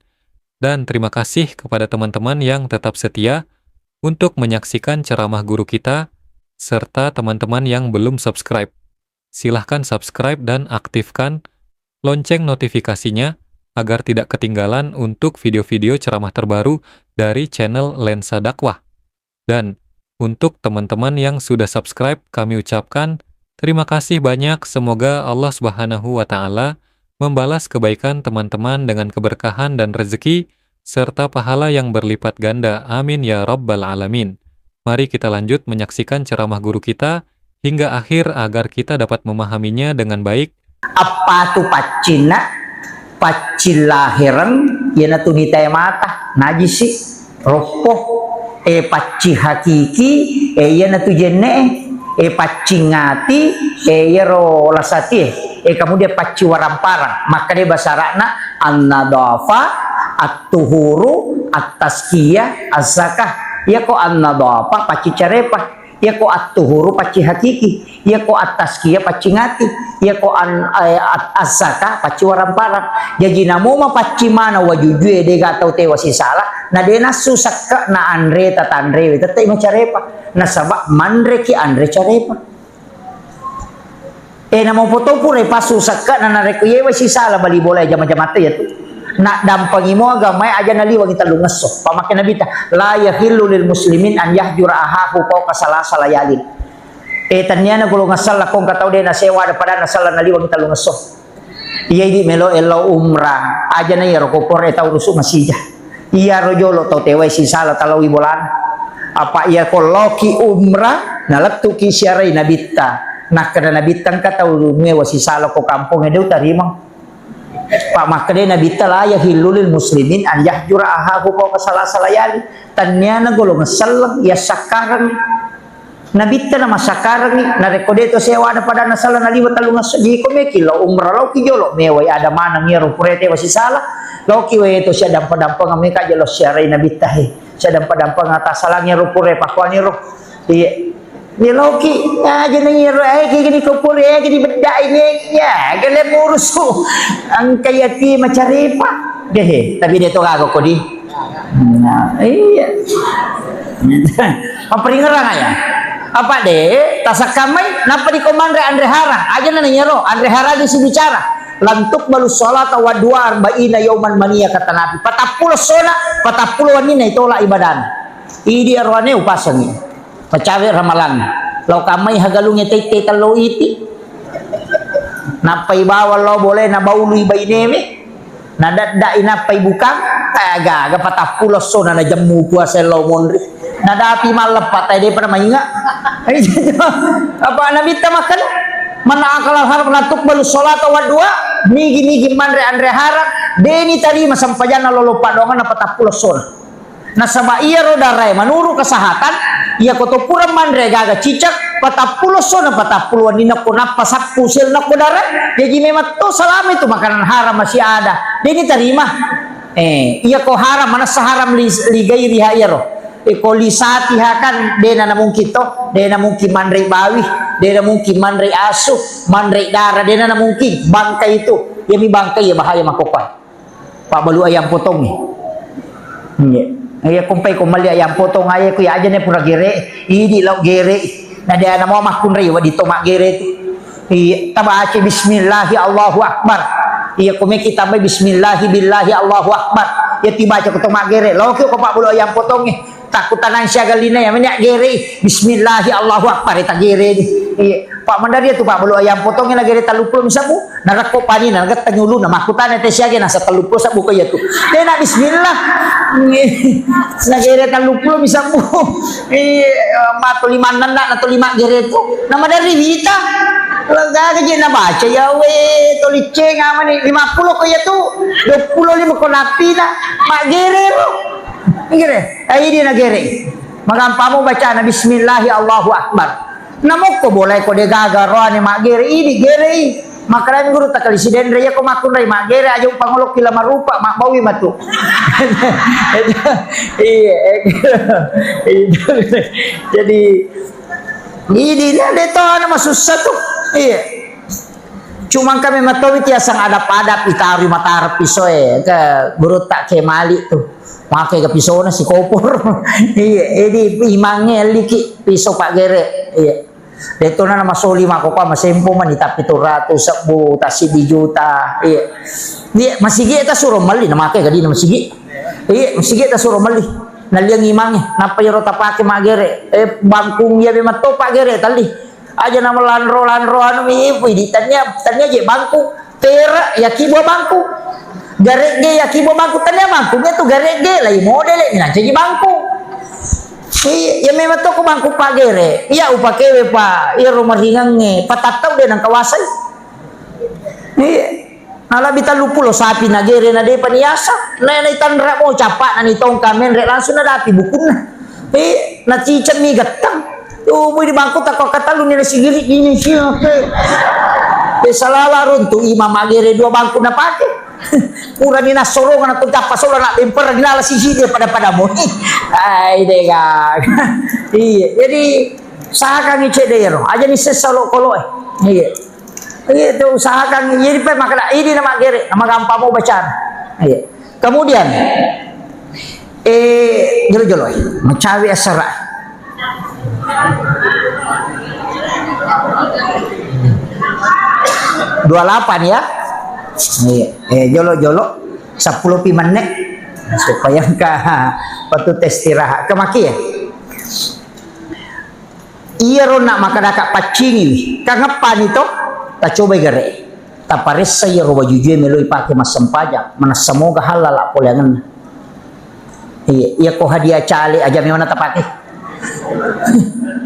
Dan terima kasih kepada teman-teman yang tetap setia untuk menyaksikan ceramah guru kita, serta teman-teman yang belum subscribe. Silahkan subscribe dan aktifkan lonceng notifikasinya agar tidak ketinggalan untuk video-video ceramah terbaru dari channel Lensa Dakwah. Dan untuk teman-teman yang sudah subscribe, kami ucapkan terima kasih banyak. Semoga Allah Subhanahu wa Ta'ala membalas kebaikan teman-teman dengan keberkahan dan rezeki serta pahala yang berlipat ganda. Amin ya Rabbal Alamin. Mari kita lanjut menyaksikan ceramah guru kita hingga akhir agar kita dapat memahaminya dengan baik. Appatu paccinna, paccing lahereng, iyanatu mitae mata, najisi, roppo, e, paccing hakiki, e, iyanatu jenne, e, paccing ati, e, iyaro lasatie, e, kemudian paccing waramparang. Makkeda bahasa Arabna an-nadhafa, at-tuhuru, at-tazkiyah, az-zakah. Iyako an-nadhafa paccing carepa. Iyako at-tuhuru paccing hakiki, iyako at-tazkiyah paccing ati, iyako an-, eh, at-, az-zakah paccing waramparang. Jaji namo mapaccing maneng wajujue, dega tau tewa sisala, na de nassu sekke na anre tatanrewe, tette macarepa. Nasaba manreki anre carepa. Eh, namo poto pura passu sekke na narekko yewa sisala bali bola jama-jamatta iyatu. Naddampengi mo agamae aja naliwangi tellungesso. Pamake Nabitta, "La yahillu lil muslimin an yahjura ahahu fauqa salasa layalin." Eh, tenniana golongan selleng ko engka tau de nasewa ada pada nasella naliwangi tellungesso. Iya idi melo ellau umrah, aja na iyaro ko pore tau rusu masija. Iyaro jolo tau tewai sisala talaui bolana. Apa iya ko loki umrah, nalettuki siarai Nabitta. Nakkeda Nabitta engka tau mewa sisala ko kampong e de utarimang. Pak makkeda Nabitta la yahillu lil muslimin an yahjura ahahu fauqa salasa layali. Tenniana golongan selleng, iya sakkareng. Nabitta na massakkarengngi, narekko de to sewana padanna sala naliwa tellungesso, jiko meki lao umrah, laoki jolo mewai ada maneng iyaro pura tewa sisala, laoki wae to siaddampa-dampengeng meka jolo siarai Nabitta he, siaddampa-dampengeng tassalangi iyaro pura pakkuaniro. Iya. Iya laoki, aja na iyaro, eh, kegini ko pura, eh, kegini beddai ne, ya, gele murusu. Engka yati macarepa. Dehe, tapi de to gaga kodi. Nah, iya. Mapparingerang aja. Apa de, tasakkamai, nappa diko manre anre harang. Aja na iyaro, anre harang disi bicara. Lantuk balu salata wa dua arba'ina yauman mania kata Nabi. Patappulo sona, patappulo wanina itola ibadan. Idi arwane upasangi. Pacawe ramalang. Lau kamai hagalunge tette tello iti. Nappai bawang lao bolena baului bainewe. Nadadda'i nappai bukang, eh, gaga patappulo essona najemmu puasa lao monri. Nadapi malleppa tai depa namainga. Apa Nabitta makkeda, "Man akala al-haram la tuqbalu sholata wa dua." Migi-migi manre anre harang, deni tarima sempajanna lolo paddoanganna patappulo essona. Nasaba iyaro darae manuru kesehatan, iyako to pura manre gaga cicak, patappulo essona, patappulo wenni nakko nappa sappu sel nakko darae, jaji memang to salama itu makanan haram masih ada, deni tarima. Eh, iyako haram, manessa haram li, li gairiha iyaro. Iko li satiha kan, dena na mungkin to, dena mungkin manre bawi, dena mungkin manre asu, manre dara, dena na mungkin, bangkai itu, iyami bangkai iya bahaya makkokkoe. Pabbalu ayam potong e. Iya. Iya, kompai ko melli ayam potong aja, ku iya aja ne pura gere, idi lao gere. Na de ana mau makkunrai wadi to maggere tu. Iya, tabaca bismillahi Allahu Akbar. Iya, ko meki tambai bismillahi billahi Allahu Akbar. Iya, tibaca ko to maggere. Lao ki ko pabbalu ayam potong e. Takkutanang siaga lina ya, meni aggere, bismillahi, Allahu Akbar, ta gere ni. Iya. Pak, maderri tu, Pak, bulu ayam potong na gere telluppulo mi sabbu, narekko pani na, nagetteng uluna, makkutana te siaga nasa telluppulo sabbu ko iya tu. Dena bismillah. Na gere telluppulo mi sabbu. Iya, matu lima enam na, na tu lima gere tu. Na maderri wita. Gaga je na baca, ya we, to liceng amani, lima puluh ko iya tu, dua puluh lima ko napina, maggere ro. Gere, eh, idi na gere. Magampamo bacana bismillahi Allahu Akbar. Namokko bolai ko de gaga roane maggere, idi gerei. Makkedami guru takali sidenre, iya ko makkunrai maggere, aja upangolokki la marupa, mabbaui matu. Iya, iya. Jadi, idi na de to ana masussa tu. Iya. Cuma engka memang tomi tiaseng adap-adap itarui matara pisoe, ke gurutta ke mali tu. Make ga pisona si kopor. Iya, edi imangnge elliki piso paggere. Iya. Detto na masoli mako pa masempo mani tapi tu ratu sebbu tasidi juta. Iya. Iya, masigi ta suro melli na make gadi na masigi. Iya, masigi ta suro melli. Naliang imangnge, nappa iyaro tapake maggere. Eh, bangkung iya memang to paggere talli. Aja na melanro-lanro anu mi ipui di tania, tania je bangku. Tera yaki buah bangku. Garegge yaki buah bangku, tania bangku. Iya tu garegge lai modele ni nancaji bangku. Iya, iya memang to ko bangku paggere. Iya upakewe pa, iya ro maringangnge, patattau de nang kawasai. Iya. Nalabbi telluppulo sapi nagere na depa niasa. Na, naitanra mo cappa'na nitongka menre langsung nadapi bukunna. Eh, naciceng mi gettang. Tubu di bangku takko katelluni nasigiri ini siapa? Eh, salala runtu imam magere dua bangku napake. Purani nassorong na tu tappa solo na bemper nala sisi dia pada-pada moni. Ai dega. Iya, jadi usahakan cedero. Aja ni sessa lo kolo eh. Iya. Iya, tu usahakan. Jadi pe makkeda, idi na maggere, na magampang mo bacana. Iya. Kemudian, eh, jolo-jolo, eh, macawe asara. Dua lapan ya. Iya. Eh, jolo-jolo, sepuluh pi menit. Supaya engka waktu tes istirahat. Kemaki ya? Iyaro na makkadaka paccingiwi, kangeppani to? Tacobai gare. Taparessa iyaro wajujue meloi pake massempajang, manessa moga hallala poleangenna. Iya, iya ko hadiah cale aja memang tapake.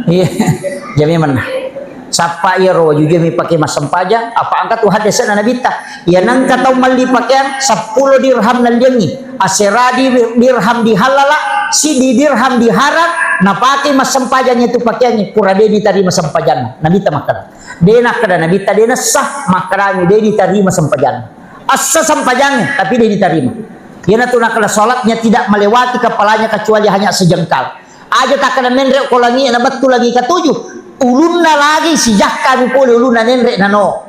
Iya, aja memang. Sappa iyaro wajujue mi pake massempajang, apa engka tu hadesena nabitta. Iya nengka tau melli pakeang seppulo dirham nalliangngi. Asera di-, dirham dihallala, siddi dirham diharam, napake massempajang itu pakeangnge, pura de ditarima sempajanna. Nabitta makkeda. De nakkeda Nabitta de nessa, makkedami de ditarima sempajanna. Essa sempajangnge, tapi de ditarima. Iyanatu nakkeda salatnya tidak melewati kepalanya kecuali hanya sejengkal. Aja takkeda menre ko langi na bettu langi ketujuh, ulunna lagi sijakka mi pole ulunna nenre nano.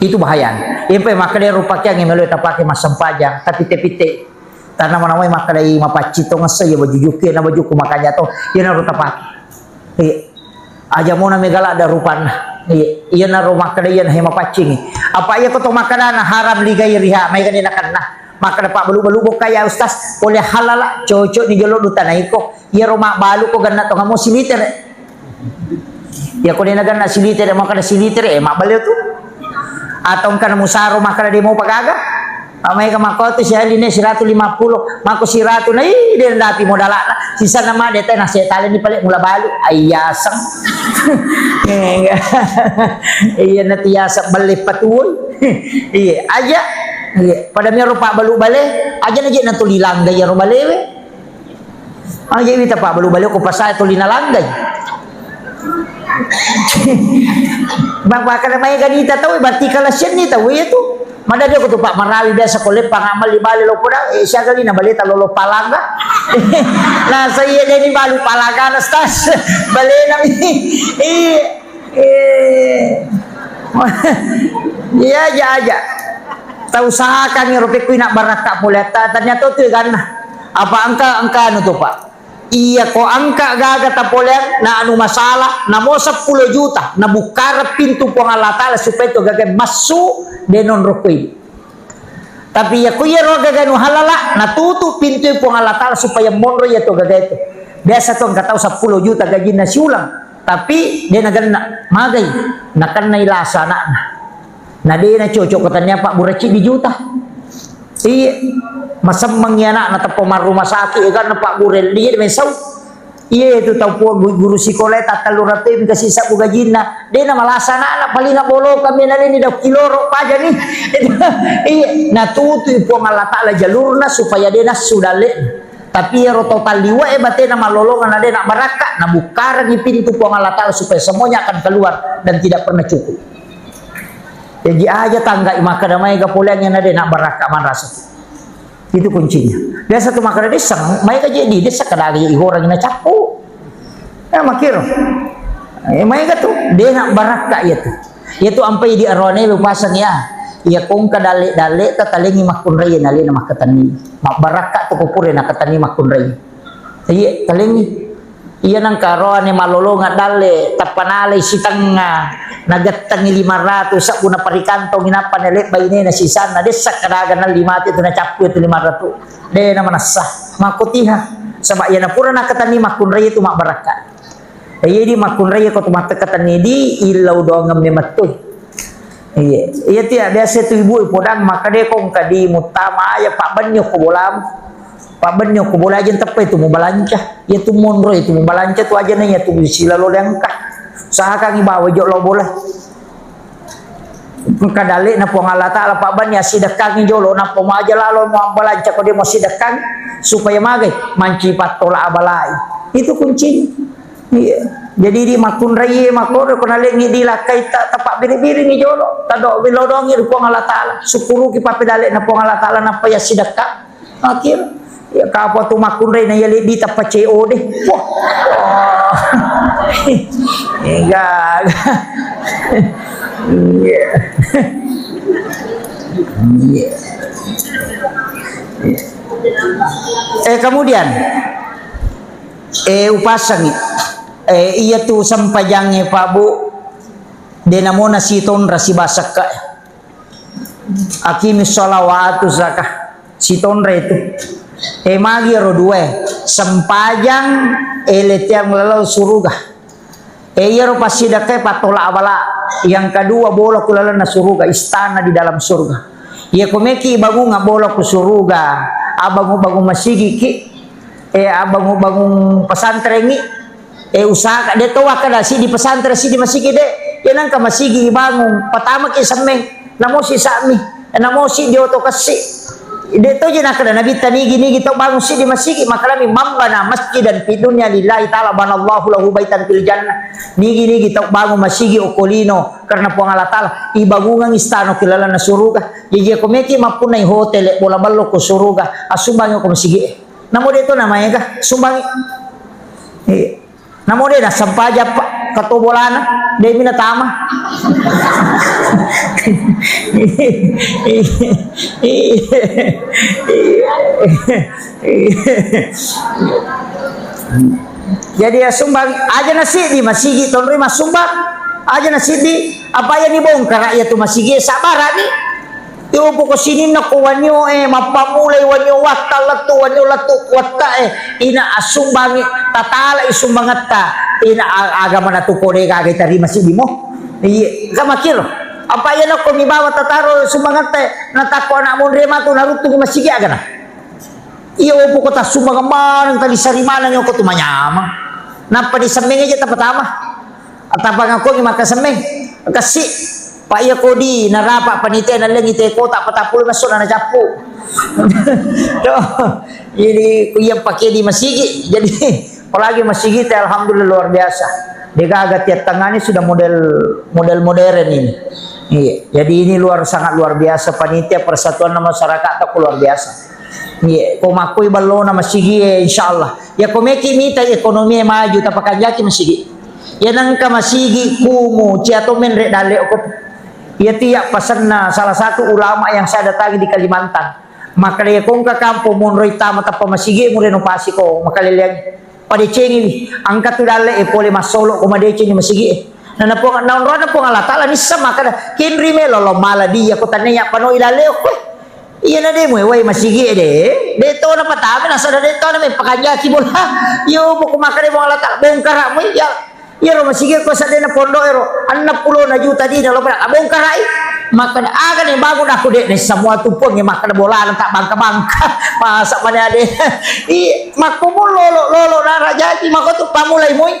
Itu bahayana. Iyapa makkeda ro pakeangnge melo tapake massempajang, tapi te pitte. Tanama-namai makkedai mapaccing to ngessa iya baju jukke na bajuku makanya to, iyanaro tapake. Iya. Aja mona mega ladda rupanna. Iya. Iyanaro makkeda iyana he mapaccingi. Apa iya ko to makkedana haram ligairiha, maega ni nakenna. Makkeda pabbalu-balu bokka ya Ustaz, pole halala, cocok ni jolo duta naiko. Iyaro mabbalu ko ganna to ngamo silitere. Ya ko de naganna silitere, makkeda silitere, eh, mabbali tu. Atau engka na musaro makkeda de mau pagaga. Amai ka makko tu siali ne siratu lima puluh, makko siratu na, ih, de ndapi modalana. Sisa nama de tena setale ni pale mula balu. Aiyaseng. Iya na tiasa belle patuoi. Iya, aja. Iya, pada miro pabbalu bale, aja na je na tuli langga iyaro balewe. Aja wita pabbalu-balu ko pasai tuli nalanggai. Bang makkeda mai ganita tau, berarti kala senni tau iya tu. Mada dia ko tu Pak Marawi biasa ko leppang amal di bale lo poda, eh, siaga lina baleta lolo palangga. Nah, saya deni balu palangga na stas. Balena mi. Iya. Eh. Iya aja aja. Tau usahakan iro pekku ina barakka pole ta-, ternyata tu ganna. Apa engka, engka anu tu, Pak? Iya ko engka gaga tapoleang na anu masalah, namo seppulo juta, nabukkareng pintu Puang Allah Taala supaya tu gaga massu de nonrokoi. Tapi iya ko iyaro gaga nu halala, natutu pintu Puang Allah Taala supaya monro iya to gaga itu. Biasa to engka tau seppulo juta gajinna siulang, tapi de nagenna magai, nakennai lasa anakna. Na de nacocok ko tania pabbura ciddi juta. Iya, masemmengi anakna teppa marruma sakit, kan pabbura dia mesau. Iya, itu tau pu-, gu-, guru sikola e tattellu ratu e mika sisebbu gajinna. De namalasa anakna, paling bolokang mi naleni dau kiloro pajani. Iya, natutui Puang Allah Taala jalurna supaya de nassu dalle. Tapi iyaro tau talliwa e batena malolongeng na de nabbarakka, nabukkarengi pintu Puang Allah Taala supaya semuanya akan keluar dan tidak pernah cukup. Jaji aja tangga makkeda maega poleangnge na de nabbarakka manrasa. Itu kuncinya. Biasa tu makkeda dessa, maega je di dessa kada aga ihorangi na cappu. Eh, makkiro. Eh, maega tu, de nabbarakka iya tu. Iya tu ampai di arone pasang ya. Iya kongka dalle-dalle tatalengi makkunrai nalena makkatenni. Mabbarakka tu ko pura nakatenni makkunrai. Iya, talengi. Iya nengka roane malolongeng dalle, tappa nalai sitengnga, nagettengi lima ratu, sebbu naparikantongi nappa nalebbai bainena sisanna, dessa kada aga nalli mate tu nacappu tu lima ratu. De namanessa, makkotiha. Saba iya napura nakatenni makkunrai tu mabbarakka. Iya di makkunrai ko tu mattekatenni di illau doangeng memettui. Iya, iya tiya biasa tu ibu podang makkeda ko engka di muttama aja pabbenni ko bolamu. Pabbenni ko bola aja teppa itu mubalanca. Iya tu monro itu mubalanca tu aja na iya tu silalo dengka. Usahakan ibawa jolo bola. Engka dalle'na Puang Allah Taala pabbenni assidekkangi jolo nappa maja lalo muabbalanca ko de muassidekkangi supaya magai manci pattola abalai. Itu kuncinya. Iya. Jadi di makkunrai makkoro ko nalengi di lakkai ta, tapabbiri-biringi jolo, tado bilodongi ri Puang Allah Taala, sukkuruki pappedale na Puang Allah Taala nappa yassidekka. Akhir ya kapa tu makkunrai na yale di tappa C O D. Wah. Enggak. Iya. Iya. Eh, kemudian Eh, upasangi. Eh, iya tu sempajangnge, Pak, Bu. De namona sitonra sibasekka. Aqimi sholawatu zakah. Sitonra itu. Eh, magi ro dua. Sempajang, eh, letiang lalau suruga. Eh, iyaro passidekkae pattola abala. Yang kedua, bola ku lalenna suruga, istana di dalam surga. Iya ko meki bangunga bola ku suruga, abangung-bangung masigiki. Eh, abangung-bangung pesantrengi, eh, usaha de to wakkeda siddi pesantren, siddi masigi de. Ya nengka masigi ibangung, patamaki semmeng, namosi sa'mi, eh, namosi dioto kessi. De to je nakkeda Nabitta nigi-nigi tau bangung siddi masigi, makkedami, "Man bana masjidan fi dunya lillahi ta'ala banallahu lahu baitan fil jannah." Nigi-nigi tau bangung masigi okko lino karena Puang Allah Taala, ibangungang istana ki lalenna suruga. Jaji ko meki mappunnai hotel, bola ballo ko suruga, assumbang ko masigi. Namo de to namaega sumbangi. Iya. Namo de nasempaja pa kato bolana, de mina tama. Jadi ya sumbang aja na siddi masigi tonroi massumbang. Aja na siddi apa ya ni bongkara ya tu masigi sabarani. Yopo ko sininna ko wanio e, mappammulai wanio watta lettu, wanio lettu watta e, ina assumbangi, tatalai sumbangetta, ina a-, agama natu kode gaga tarima sidimo. Iye, kamakiro. Apa iya nako mi bawa tataro sumbangetta e, natakko anak monre matu naruttu masigi agana. Iya, opo ko tassumbang maneng, talisari maneng, oko tu manyameng. Nappa disemmeng aja tapatama. Tappa ngakuangi makkasemmeng. Kassi. Pak, iya kodi narapa panitia nallengi te kota patappulo nasso na nacappu. Tuh. Jadi ku iya pakai di masigi. Jadi apalagi masigi te alhamdulillah luar biasa. Degaga tiap tangani sudah model model modern ini. Iya. Jadi ini luar sangat luar biasa panitia persatuan masyarakat tak luar biasa. Iya, ko makkoi ballona masigi e, insyaallah. Ya ko meki mita ekonomi e maju, tapakanjaki masigi. Ya nengka masigi kumu, cia to menre dalle ko. Ya tiap pasenna salah satu ulama yang saya datangi di Kalimantan. Maka ya kongka kampung monroi tama tappa masigi mu renovasi ko makaleleang. Padecengiwi, engka tu dalle e pole massolo ko madeceng ni masigi e. Na, na Puang, naonrona Puang Allah Taala nissa makkeda, "Kenri melo lo mala dia ko tanne ya panoi dalle ko." Iya na de' muewai masigi e de', de' to na patame nasada de' to na me pakanjaki bola. Yo poko makkeda Puang Allah Ta'ala, bongkara' mui ya. Iyaro masigi ko sadena pondok ero, enneng pulo na juta dina lo pada abongkarai. Makkeda aga ne bangun aku de' ne semua tu Puang e makkeda bolana tak bangka-bangka. Masa mana ade. I makko mo lolo-lolo nara jaji makko tu pamulai mui.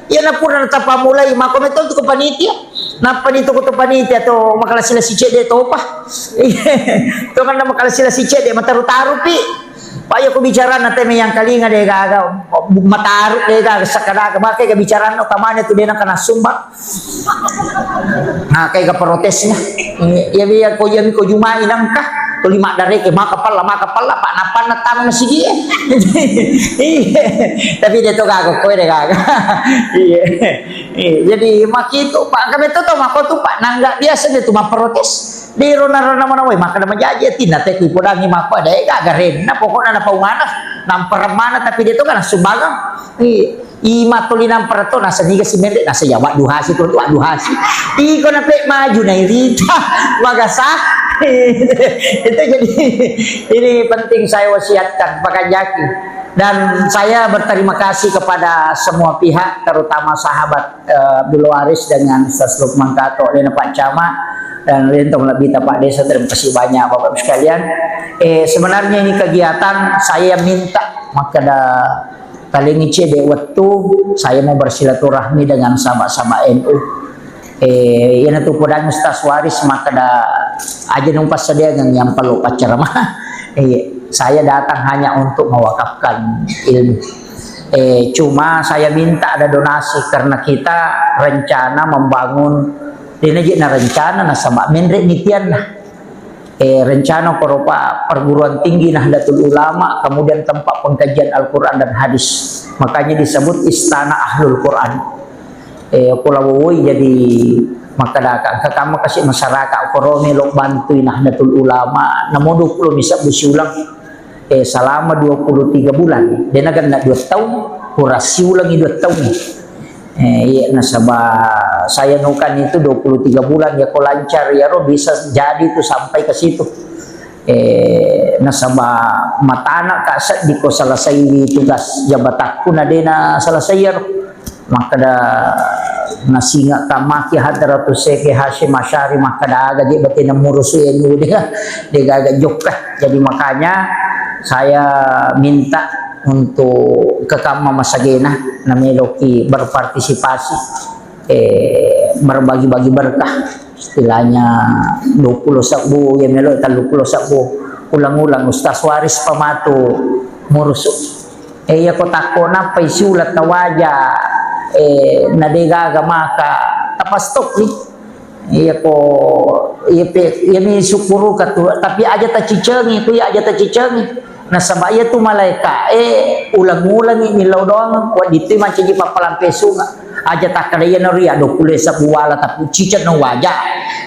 Iya na pura tapamulai makko metto tu ko panitia. Nappa ni tu ko tu panitia to makalasi-lasi cedde topa. To kan makalasi-lasi cedde mataru-taru pi. Pak, iya ko bicarana teme yang kalinga de' gaga, mataru de' gaga, sakadaga, makai ga bicarana utamanya tu de' na kana sumbang. Nah, kai ga protesnya. Iya, iya, ko iya ko jumai nangka, tuli maddareke, maka palla, maka palla, pak napanna tama masigi e. Iya, tapi de' to gaga, koe de' gaga. Iya. Iya, jadi makitu, pak, kami to, to, mako tu, pak, nangga biasa de' tu maprotes. Di rona-rona mana woi, makkeda majaji atinna te kui podangi makko ada ega garenna pokokna na paungana namparang mana tapi de' to kan sumbangang. I, i matoli namparang to nasa niga si mende nasa ya waddu hasi to waddu hasi. Iko na pe maju na irita magasa. Itu jadi ini penting saya wasiatkan pakanjaki. Dan saya berterima kasih kepada semua pihak, terutama sahabat eh, Abdul Waris dengan Ustaz Lukman Kato, Lena Pak Camat, dan Lentong Labita Pak Desa, terima kasih banyak Bapak Ibu sekalian. Eh, sebenarnya ini kegiatan saya minta makkeda talengi cedde wettu saya mau bersilaturahmi dengan sahabat-sahabat N U. Eh, iyana tu podang Ustaz Waris makkeda aja nung passadiagang yang perlu pacceramah. Eh, saya datang hanya untuk mewakafkan ilmu. Eh, cuma saya minta ada donasi karena kita rencana membangun, dena je na rencana nasaba menre nitianna. Eh, rencana koropa perguruan tinggi Nahdlatul Ulama, kemudian tempat pengkajian Al-Quran dan hadis. Makanya disebut Istana Ahlul Quran. Eh, kula woi jadi makkadaka, engka kamma kasi masyarakat koro melo bantui Nahdlatul Ulama, namo dua puluh misa busi ulang. Eh, selama dua puluh tiga bulan, dena genna dua tahun, kurasi ulangi dua tahun. Eh, iya, nasaba saya nukan itu dua puluh tiga bulan, ya ko lancar, ya ro bisa jadi itu sampai ke situ. Eh, nasaba matana ka seddi ko selesai tugas jabatakku, na dena selesai ya ro. Makkeda nasinga kamaki Hadratus Syekh Hasyim Asy'ari makkeda aga je batena murusu enu de, de gaga jokka. Jadi makanya saya minta untuk kekamma masagena nameloki berpartisipasi, eh, berbagi-bagi berkah. Istilahnya dua puluh sebbu, ya melo tellu puluh sebbu. Ulang-ulang Ustaz Waris pamatu murusu. Eh, iya ko takko nappai siula tawaja, eh, na de gaga maka tapastop ni. Iya ko, iya pe, iya mi syukuru ka tu, tapi aja tacicengi, ku iya aja tacicengi. Nasaba iya tu malaika, eh, ulang-ulangi millau doang, wa ditu mancaji pappalampe sunga. Aja takkada iya nori ado kule sabuwala tapi ciceng no waja.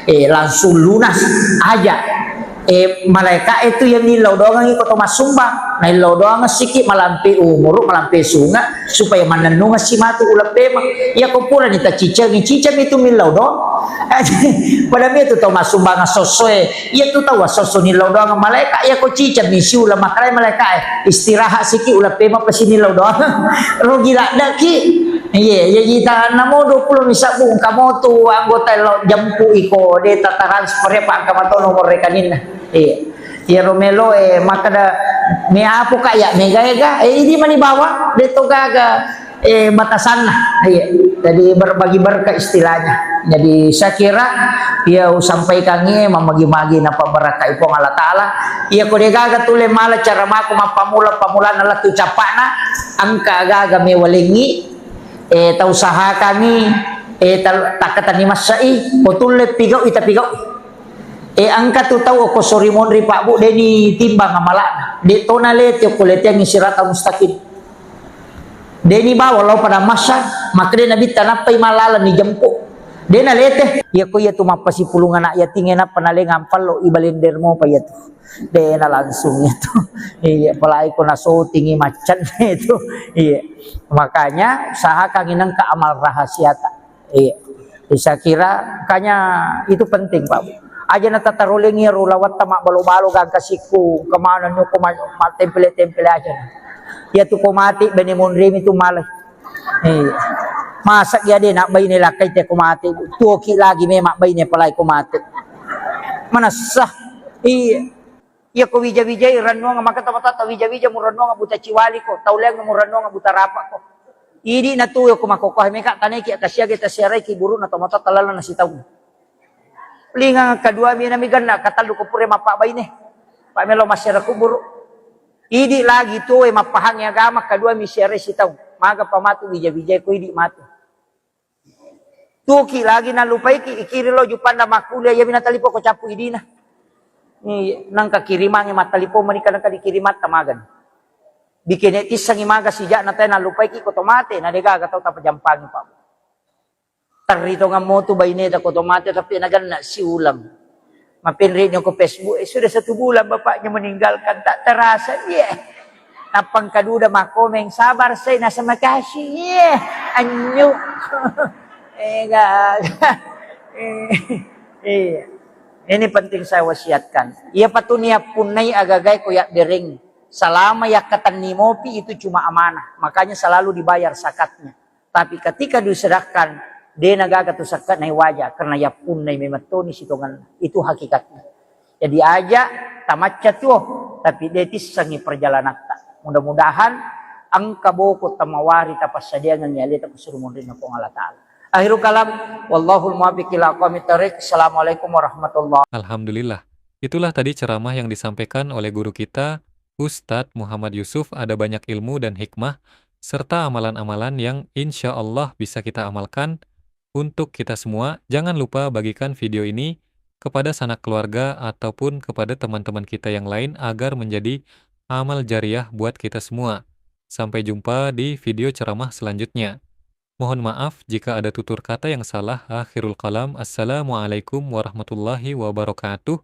Eh, langsung lunas aja. Eh, malaika itu yang millau doangi ko to massumbang. Naillau doang siki malampe umuru, malampe sunga, supaya mannennungeng si matu uleng pemeng. Iya ko purani tacicengi, ciceng itu millau doang. Pada mi itu tau massumbang sosoe. Iya tu tau soso nillau doang malaika. Iya ko ciceng ni siula makalai malaika e. Istirahat siki uleng pemeng pasi nillau doang. Rugi laddeki. Iya, iya kita namo dua puluh misabung kamu tu anggota lo jempu iko de ta transfer ya pak kamu nomor rekening. Iya. Iyaro melo, eh, makkeda, me apo ka ya, mega ega, eh, idi mani bawa, de to gaga, eh, batasanna. Iya. Jadi berbagi berkah istilahnya. Jadi saya kira, ya usampaikan ini, mamagi-magi napa berkah Puang Allah Ta'ala. Iya ko de gaga tule mala cara mako mappamula, pamulana latu capana, angka gaga mewalengi, eh, tau sahakangi, eh, tal-, takkatani massai, ko tulle pigau, ita pigau. Eh, engka tu tau okko sori monri Pak Bu, deni timbang amala'na. De to nalete okko leteangngi sirata mustaqim. Deni bawa lao pada masa, makkeda Nabitta nappai malaleng ni jempo. De nalete. Iya ko iya tu mappasipulung anak yating e nappa nalengang pallo i balender mopa iya tu. De na langsung itu. Iya, apalagi ko nasotingi maccan itu. Iya. Makanya usahakan nengka amal rahasiata. Iya. Jadi saya kira makanya itu penting, Pak Bu. Aja na tatarolengi ro lawatta mabbalo-balo gangka sikku, kemana nyoko ma-, mattempele-tempele aja. Iya tu ko mati bene monremi tu malai. Iya. Masa iya de nak baine lakkai te ko mati. Tuoki lagi memang baine palai ko mati. Manessa. Iya. Iya ko wija-wijai rennuang maka tau-tau wija-wija mu rennuang buta ciwali ko, tau leng mu rennuang buta rapa ko. Idi na tu ko makokoh meka tanai ki kasiage tasiarai ki buru na tomatoatta laleng na sitaung. Lingang kedua mi nami genna, katellu ko pura mappabaine. Pa melo masyarakat kuburu. Idi lagi tuwe mappahangi agama, kedua mi siarai sitaung. Maga pa matu wija-wijai ko idi matu. Tuki lagi nalupaiki, ikiri lo jupanna makkuliah, iya mi natalipo ko cappu idina. Iya, nangka kirimangi mattalipo menika nangka dikirimatta magani. Bikene tissangi maga sijak na tae nalupaiki ko to mate, na degaga tau tapajampangi pa. Terri tongang motu baineta ko to mate tapi naganna siulang. Mapenre ni ko Facebook, eh, sudah satu bulan bapaknya meninggalkan, tak terasa. Iya. Nappa engka duda makkomeng, sabar saya, nasa makasih. Iya. Anyu. Eh, gaga. Eh, iya. Ini penting saya wasiatkan. Iya patuni punnai agagai ko ya bereng. Selama ya katanni mopi itu cuma amanah. Makanya selalu dibayar zakatnya. Tapi ketika diserahkan, de nagaga tu sakka nai waja, karena yappunnai memettoni sitongenna. Itu hakikatnya. Jadi aja tamacca tuo, tapi de tissangi perjalanatta. Mudah-mudahan engka boko tamawari tapassadiangengi aleta kusuru monrinna Puang Allah Ta'ala. Akhirul kalam, wallahul muwaffiq ila aqwamit thariq. Assalamualaikum warahmatullahi. Alhamdulillah. Itulah tadi ceramah yang disampaikan oleh guru kita, Ustadz Muhammad Yusuf. Ada banyak ilmu dan hikmah, serta amalan-amalan yang insya Allah bisa kita amalkan. Untuk kita semua, jangan lupa bagikan video ini kepada sanak keluarga ataupun kepada teman-teman kita yang lain agar menjadi amal jariah buat kita semua. Sampai jumpa di video ceramah selanjutnya. Mohon maaf jika ada tutur kata yang salah. Akhirul kalam. Assalamualaikum warahmatullahi wabarakatuh.